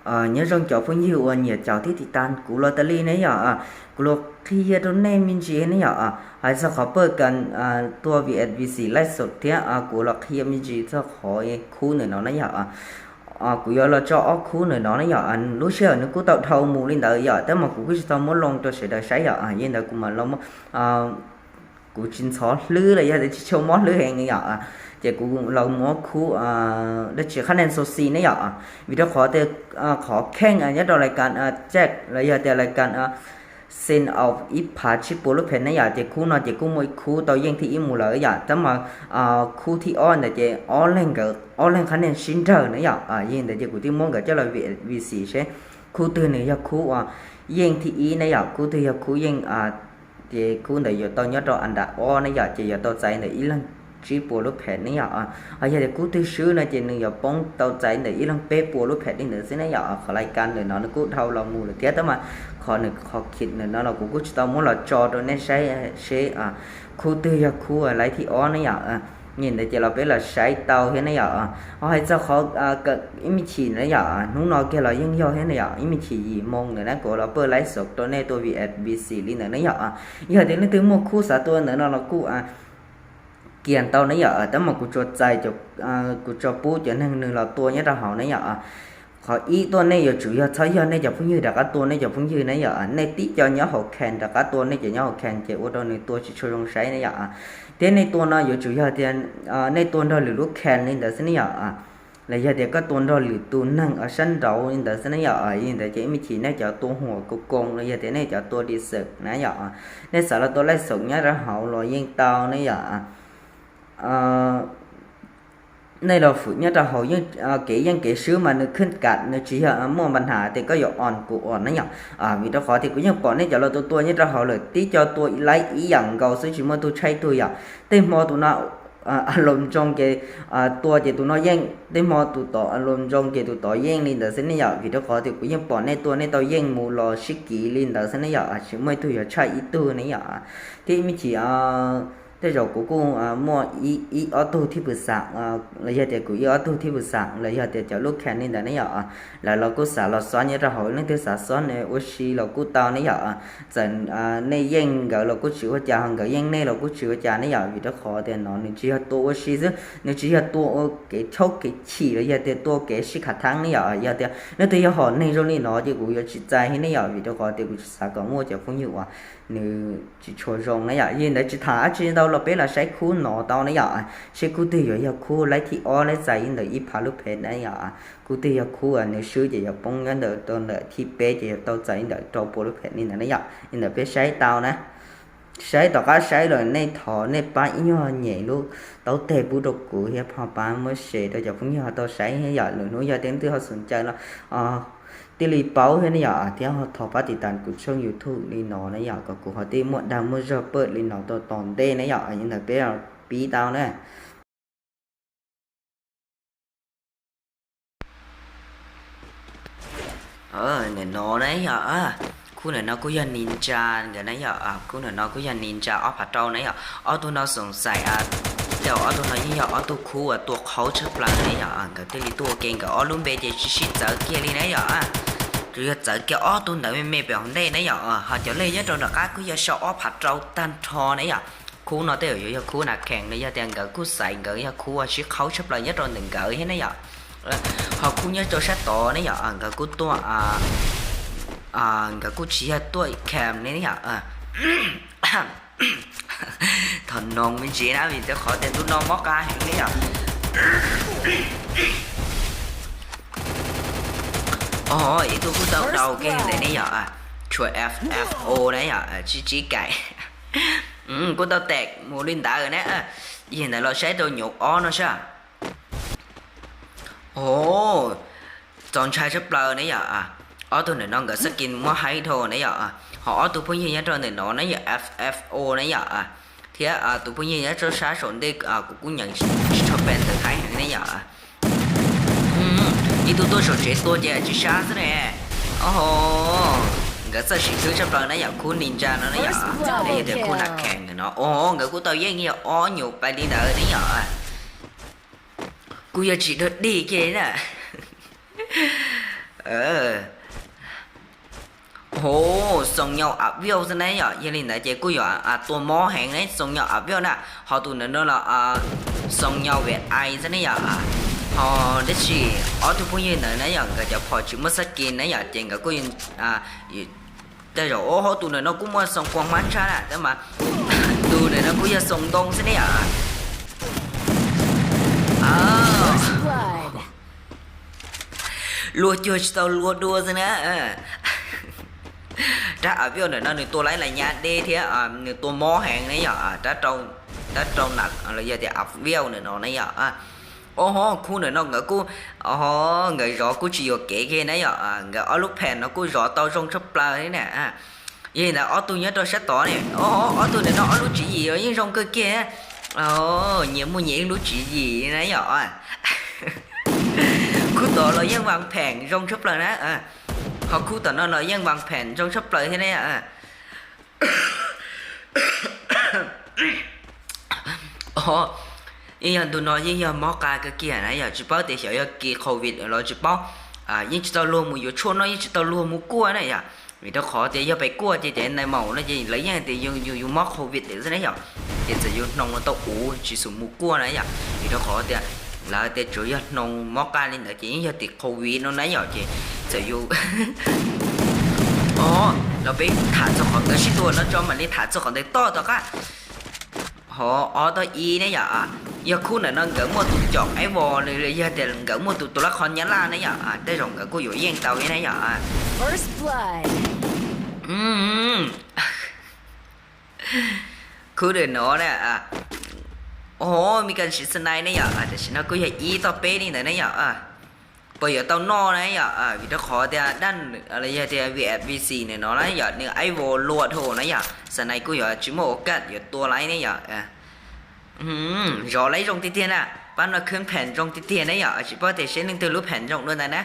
Nyob zoo cov phooj ywg uas nyiam caum thiab tiv tas kuv los tas li ne yom. Kuv los qhia rau nej me ntsis ne yom. Hais txog qhov pawg kas tua V S V C laij xom thiab kuv los qhia me ntsis txog qhov khub ntawm no ne yom. Kuv yuav los tso ob khub ntawm no ne yom. Lub sij hawm nws kuj tau dhau mus li ntawd yom, tab mas kuv kuj tsis tau muab loo rau sawv daws saib yom. Yog li ntawd kuv mam los, kuv tsis ntxhov hlwb los yog tias tsis tshua mob hlwb heev yom, ces kuv los muab khub dab tsi qhab nees xo xi ne yom. Vim rau qhov tias qhov kheej nyob rau lais kas Jack los yog tias lais kas Sin of ib phav tsib puas lub phem ne yom, ces khub no ces kuj muaj ib khub tau yeej thib ib mus lawm yom, tab mas khub thib ob ntawd ces ob leeg nkawd ob leeg qhab nees sib nrawg ne yom. Yog li ntawd ces kuv thiaj muab nkawd coj los vim xim seb khub twg nws yog khub uas yeej thib ib ne yom, khub twg yog khub yeej, ces khub ntawd yuav tau nyob rau an dam ob ne yom, ces yuav tau txais ntawm ib leeg tsib puas lub phem ne yom. Ho yog tias khub twg swb no ces nws yuav poob tau txais ntawm ib leeg peb puas lub phem li ntawd xwb ne yom. Qhov lais kas ntawm no nws kuj dhau los mus lawm thiab, tab mas qhov nws qhov khit ntawm no los kuv kuj tsis tau muab los tso rau nej saib seb khub twg yog khub lais thib ob ne yom. Yog li ntawd ces los peb los saib tau thiab ne yom. Ho hais txog qhov ib me chim na yom, hnub no kiag los yeej yog thiab ne yom, ib me chim yim moo ntawd na kuv los pawg laib xom rau nej tua V S V C li ntawd ne yom. Yog tias leej twg muaj khub xav tua ntawd no los kuj kiag tau ne yom, tab mas kuv tsuas txais, kuv tsuas pub cov neeg nws los tua nyob rau hauv ne yom. Qhov ib tuaj nej yuav tsum yog txhob yog nej cov phooj ywg rov qab tua nej cov phooj ywg ne yom, nej tib co nyob hauv khas rov qab tua nej cov nyob hauv khas ces ua rau nws tua tsis tshua zoo saib ne yom. Thiab nej tua no yuav tsum yog tias nej tua nrog lwm lub khas li ntawd xwb ne yom. Los yog tias koj tua nrog lwm tus neeg sab nraud li ntawd xwb ne yom. Yog li ntawd ces ib me chim nej cov tua huam koos koos los yog tias nej cov tua dim xwm na yom, nej xav los tua laij xom nyob rau hauv los yeej tau ne yom. Nej los fwm nyob rau hauv kev yeej kev swb mas nws khwj kam, nws tsis yog muaj npa nham tias koj yuav on kuv on na yom. Vim rau qhov tias kuv yeej pom nej cov los tua tua nyob rau hauv lawm, tib co tua laib ib yam nkaus xwb, tsis muaj tug tshaib tug yom. Tej hmo tus no a loos ntsoog ces tua ces tus no yeej, tej hmo tus tod a loos ntsoog ces tus tod yeej li ntawd xwb ne yom. Vim rau qhov tias kuv yeej pom nej tua nej tau yeej mus los sib kiv li ntawd xwb ne yom, tsis muaj ib tug yuav tshaj ib tug ne yom. Thiab ib me chim tej zaum kuv kuj muaj ib ob tug thib pwm xam, los yog tias kuv ib ob tug thib pwm xam los yog tias cov lub khas li ntawd ne yom, lawv los kuj xav los xob nyob rau hauv, leej twg xav xob nws ua si los kuj tau ne yom. Txawm nej yeej nkawd los kuj tsis ua cas, ho nkawd yeej nej los kuj tsis ua cas ne yom. Vim rau qhov tias no nws tsis yog tua ua si xwb, nws tsis yog tua ua kev tshab kev chim los yog tias tua kev sib khav theeb ne yom. Yog tias leej twg yog hom neeg zoo li no ces kuv yuav tsis txais thiab ne yom, vim rau qhov tias kuv tsis xav kom muaj cov phooj ywg uas nws tsis tshua zoo na yom. Yog li ntawd tsis tham dab tsi ntau los peb los saib khub no tau ne yom, seb khub twg yuav yog khub laib thib ob laib txais ntawm ib phav lub phem na yom. Khub twg yog khub uas nws swb ces yuav poob nyob ntawm rau ntawm thib peb ces yuav tau txais ntawm rau puas lub phem li ntawd na yom. Li ntawd peb saib tau na. Saib tom qab saib los nej thov nej pab ib nyuag nyem lub taub teg pub rau kuv thiab ho pab muab share rau cov phooj ywg ho tau saib thiab yom. Lwm hnub yog tias leej twg ho xom caw los thiaj li paub thiab ne yom, thiab ho thov pab tiv tas kuv tshooj YouTube li no na yom, kom kuv ho thiaj muaj dag muaj zog pawg li no tau tom ntej na yom. Li ntawd peb pib tau na. Ntawm no na yom, khub ntawm no kuj yog ninja nkawd na yom, khub ntawm no kuj yog ninja ob phav rau na yom. Ob tug no xoom xaim, tej zaum ob tug no yeej yog ob tug khub uas tua qhauv tshaj plaws na yom, nkawd thiaj li tuaj ua ke, nkawd ob lub npe ces tsis sib txawv kiag li na yom. Tsuas yog txawv kiag ob tug ntawd me me pem hauv ntej na yom, ho cov lej nyob rau nram qab kuj yog sau ob phav rau tag nrho na yom. Khub no tej zaum yuav yog khub na khees los yog tias nkawd kuj xaiv nkawd yog khub uas sib qhauv tshaj plaws nyob rau ntawm nkawd thiab na yom. Ho khub nyob rau sab tod ne yom, nkawd kuj tuaj, nkawd kuj tsis yog tuaj cam ne yom. Thov noog me ntsis na vim rau qhov tias ntu no mob qab heev ne yom. Ib tug kuj tau dau kiag ntawd ne yom, tshuav F F O na yom, tsib tsib kaim. Kuj tau tes mus li ntawd na. Yog ntawd los saib rau nyuam ob no sab. Txaus ntshai tshaj plaws na yom. Ob tug ntawm no nkawd skin muab haib dhau na yom. Ho ob tug phooj ywg nyob rau ntawm no na yom, F F O na yom, thiab tus phooj ywg nyob rau sab saum ntej kuv kuj nyeem tsis tshua pem ntawd haib heev ne yom. Ib tug tuaj saum tsev tua ces tsis sab xwb ne. Oho, nkawd txawj sim khwb tshaj plaws na yom, khub ninja no na yom. Yog tias khub na khees no, oho, nkawd kuj tau yeej yog ob nyuag pais li ntawd ne yom. Kuj yog tsis dog dig kiag na. Ho, Xoo Nyau Aviv xwb na yom, yog li ntawd ces kuj yuav tua mob heev ne, Xoo Nyau Aviv na. Ho tus ntawm no los Xoo Nyau Viv Ai xwb ne yom. Ho tab sis ob tug phooj ywg ntawd na yom, nkawd cov phom tsis muaj skin na yom, ces nkawd kuj tej zaum, o, ho tus ntawm no kuj muaj Xoo Kuas Mab tshaj na, tab mas tus ntawm no kuj yog Xoo Ntoo xwb ne yom. Luag cuag tsis tau luag dua xwb na. Rab Aviv ntawm no nws tua laib las nyab deb thiab nws tua mob heev ne yom, rab rau nam los yog tias Aviv ntawm no na yom. O, ho khub ntawm no nkawd kuj, o, nkawd zov kuj tsis yuam kev kiag na yom, nkawd ob lub phem no kuj zov tau zoo tshaj plaws li na. Yog li ntawd ob tug nyob rau sab tod ne, o, ob tug ntawm no ob lub tswv yim los yeej zoo kawg kiag. Nyias muaj nyias ib lub tswv yim na yom. Khub tod los yeej vas pheem zoo tshaj plaws na. Ho khub tom no los yeej vas pheem zoo tshaj plaws thiab na. O, yeej yog ntu no yeej yog mob qa kawg kiag na yom, tsis paub tias xyov yog kis covid los tsis paub. Yeej tsis tau luag mus yuav tshuaj noj, yeej tsis tau luag mus kuaj na yom, vim rau qhov tias yog pes kuaj ces cov nai maum no ces lawv yeej tias yus mob covid xwb na yom, ces txawm yus hnoos los tau uv tsis xum mus kuaj na yom, vim rau qhov tias lawv tias tsuas yog hnoos mob qa li ntawd ces yeej yog tim covid no na yom, ces txawm yus, o, los peb tham txog qhov ntawd sib tua no tso mam li tham txog qhov ntawd toj tom qab. Ho ob tog ib ne yom, yog khub ntawm no nkawd muaj tus com aib vos los yog tias nkawd muaj tus tus lab qhov nyab laj ne yom, tej zaum nkawd kuj yuav yeej tau li na yom. Khub ntawm no na, o, Megan siv xanai ne yom, tam sim no kuj yog ib tog peb li ntawd ne yom. Puas yuav tau noj na yom, vim rau qhov tias daj los yog tias vim vim xim nws no na yom, nws aib vos luaj dhau na yom, xanai kuj yuav tsis muaj ua kaj yuav tua laib ne yom. Zov laib zoo tiag tiag na, pab no khwb phem zoo tiag tiag na yom, tsis paub tias seb leej twg lub phem zoo dua ntawd na.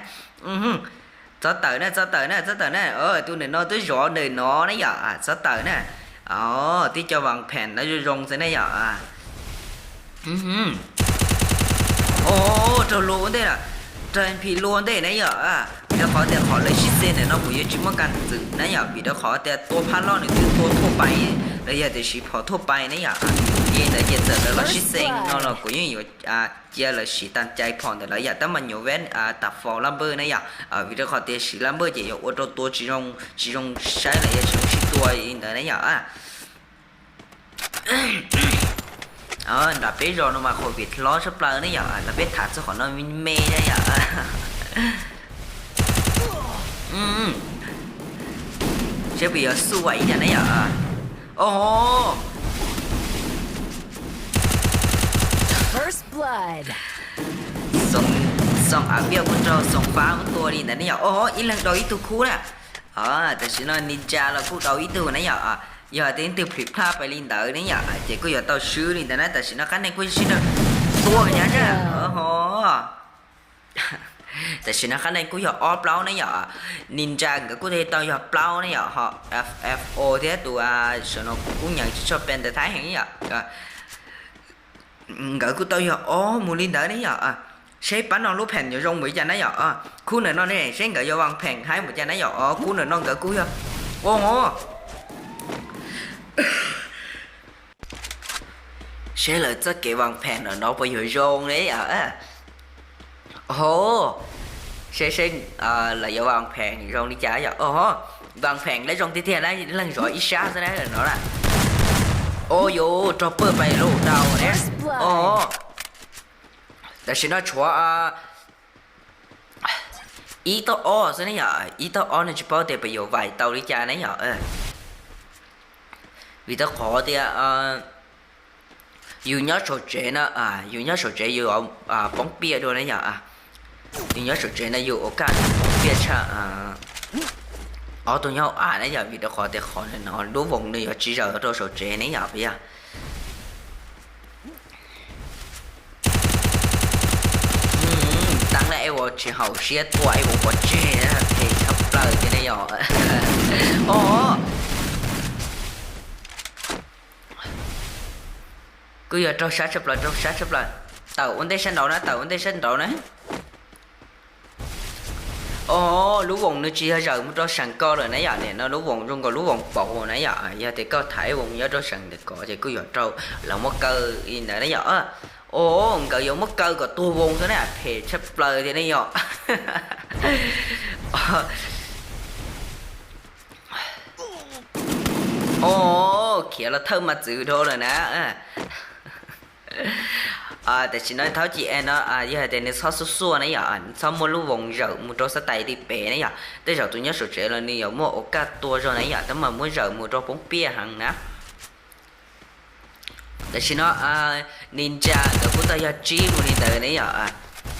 Txhob tawm na, txhob tawm na, txhob tawm na, tus ntawm no twb zov ntawm no na yom, txhob tawm na. Twb cov vas phem no zoo zoo xwb na yom. O, raug luag ua ntej, raug M P luag ua ntej na yom. Vim rau qhov tias qhov lawv sib xeem ntawm no kuv yuav tsis muaj kas txwm na yom, vim rau qhov tias tua phab loj nws twb tua thuaj pais los yog tias siv phom thuaj pais na yom. Ces ntawd ces txawm lawv los sib xeem no los kuv yeej yuav cia lawv siv tag cai phom ntawm lawv yom, tab mas nyuam veb tas faus laj npawj na yom, vim rau qhov tias siv laj npawj ces yuav ua rau tua tsis zoo, tsis zoo saib los yog tsis zoo sib tua li ntawd na yom. Nram peb zos no mas qhov vim hlob tshaj plaws ne yom, nram peb tham txog qhov no me na yom. Seb puas yuav xub vam ib yam ne yom. O, Xoo Aviv kuj raug Xoo Fab muab tua li ntawd ne yom. O, ib leeg dau ib tug khub na. Tam sim no Ninja los kuj dau ib tug na yom. Yog tias leej twg plhis plaj pais li ntawd ne yom ces kuj yuav tau swb li ntawd na. Tam sim no qab neeg kuj sib tua nyab na. Tam sim no qab neeg kuj yog ob plaub ne yom. Ninja nkawd kuj tau yog plaub ne yom, ho F F O thiab tus saum no kuv kuj nyeem tsis tshua pes ntawv Thaib heev yom. Nkawd kuj tau yog ob mus li ntawd ne yom. Seb pab no lub pheem yuav zoo npaum li cas na yom. Khub ntawm no ne seb nkawd yuav vas pheem haib npaum cas na yom. Khub ntawm no nkawd kuj yog, o, seb lawv txoj kev vas pheem ntawm no puas yuav zoo ne yom. Ho, seb seb lawv yuav vas pheem zoo li cas yom. O, vas pheem lawv zoo tiag tiag na, leej zov ib sab xwb na no na. O, yuav rog pawg pais lub dau ne. O, tam sim no tshuav ib tog ob xwb ne yom, ib tog ob no tsis paub tias puas yuav vais tau li cas ne yom. Vim rau qhov tias yus nyob saum tsev no, yus nyob saum tsev yus poob piam dua ne yom. Yus nyob saum tsev no yus ua kaj poob piam tshaj ob tug nyob hauv av ne yom, vim rau qhov tias qhov no lub voos nws yuav tsis zaws rau saum tsev ne yom, yog. Taab lawm es ua tsis haum siab tua es ua pov tseg, phem tshaj plaws tiag ne yom. O, kuj yog raug sab tshaj plaws, raug sab tshaj plaws. Tawm ua ntej sab nraud na, tawm ua ntej sab nraud na. O, lub voos nws tsis yog zawm mus rau seem ko lawm na yom, nim no lub voos zoo nkaus lub voos paus na yom. Yog tias koj thaiv voos nyob rau seem ntawm ko ces kuj yuav raug lawv muab kaw li ntawd na yom. O, nkawd yuav muab kaw kom tuag voos xwb na, phem tshaj plaws thiab ne yom. O, khiav los thawj mas txwv dhau lawm na. Tam sim no thaub ci e no yog hais tias nws txhob xuj xuaj na yom, txhob muaj lub voos zawm mus rau xab tais tim pem na yom, tej zaum tus nyob saum tsev los nws yuav muaj ua kaj tua zog na yom, tab mas muab zawm mus rau poob piaj heev na. Tam sim no ninja nkawd kuj tau yog tsib mus li ntawd ne yom.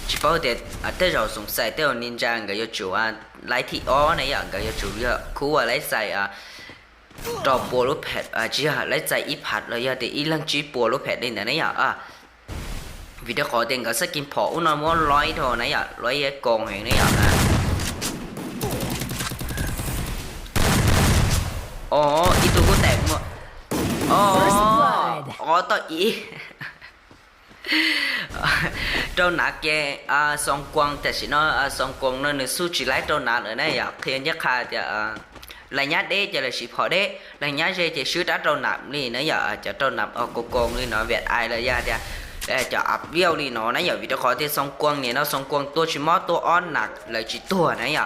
Tsis paub tias tej zaum xoom xais tej zaum ninja nkawd yuav tsum laib thib ob na yom, nkawd yuav tsum yog khub ua laib xais rau pua lub phem, tsis yog laib xais ib phav los yog tias ib leeg tsib puas lub phem li ntawd ne yom. Vim rau qhov tias nkawd xab kis phom ub no muab loib dhau na yom, loib koos heev ne yom. O, ib tug kuj tam muaj, o, ob toj ib rau nav ke. Xoo Kuas tam sim no, Xoo Kuas no nws xub tsis laib rau nav lawm na yom, qhia ncej qha tias leej nyab deb ces lawv siv phom deb, leej nyab ze ces swb rab rau nav li na yom. Cov rau nav o koos koos li no viam ais los yog tias cov av viauj li no na yom. Vim rau qhov tias Xoo Kuas nim no Xoo Kuas tua tsis mob, tua ob nav lawv tsis tuag na yom.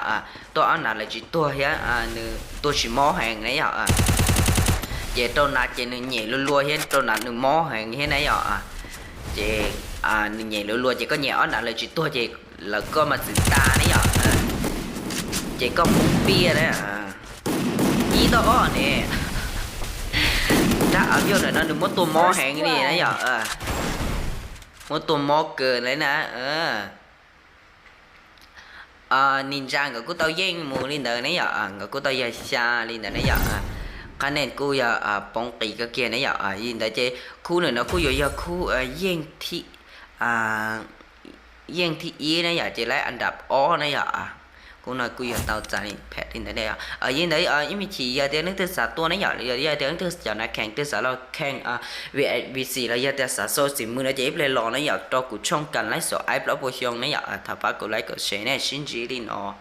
Tua ob nav lawv tsis tuag thiab nws tua tsis mob heev na yom. Ces rau nav ces nws nyem luag luag thiab rau nav nws mob heev thiab na yom. Ces nws nyem luag luag ces koj nyem ob nav lawv tsis tuag ces lawv koj mas txwv tag ne yom. Ces koj poob piaj na. Ib toj ob ne, rab av viauj ntawm no nws muab tua mob heev li na yom. Muab tua mob kawg li na. Ninja nkawd kuj tau yeej mus li ntawd ne yom, nkawd kuj tau yog xya li ntawd ne yom. Qhab nen kuj yog poob qis kawg kiag ne yom. Li ntawd ces khub ntawm no kuj yuav yog khub yeej thib, yeej thib ib ne yom, ces laib an dab ob ne yom. Khub no kuj yog tau txais phem li ntawd ne yom. Li ntawd ib me chim yog tias leej twg xav tua ne yom, yog tias leej twg cov nav khees twg xav los kheej V I V C los yog tias xav xau xim mws no ces ib pliag los ne yom, rau kuv tshooj Kas Laij Xaus Aib plaub puas xyoo ne yom. Thov pab kuv like, kuv share ne, sib ntsib li no.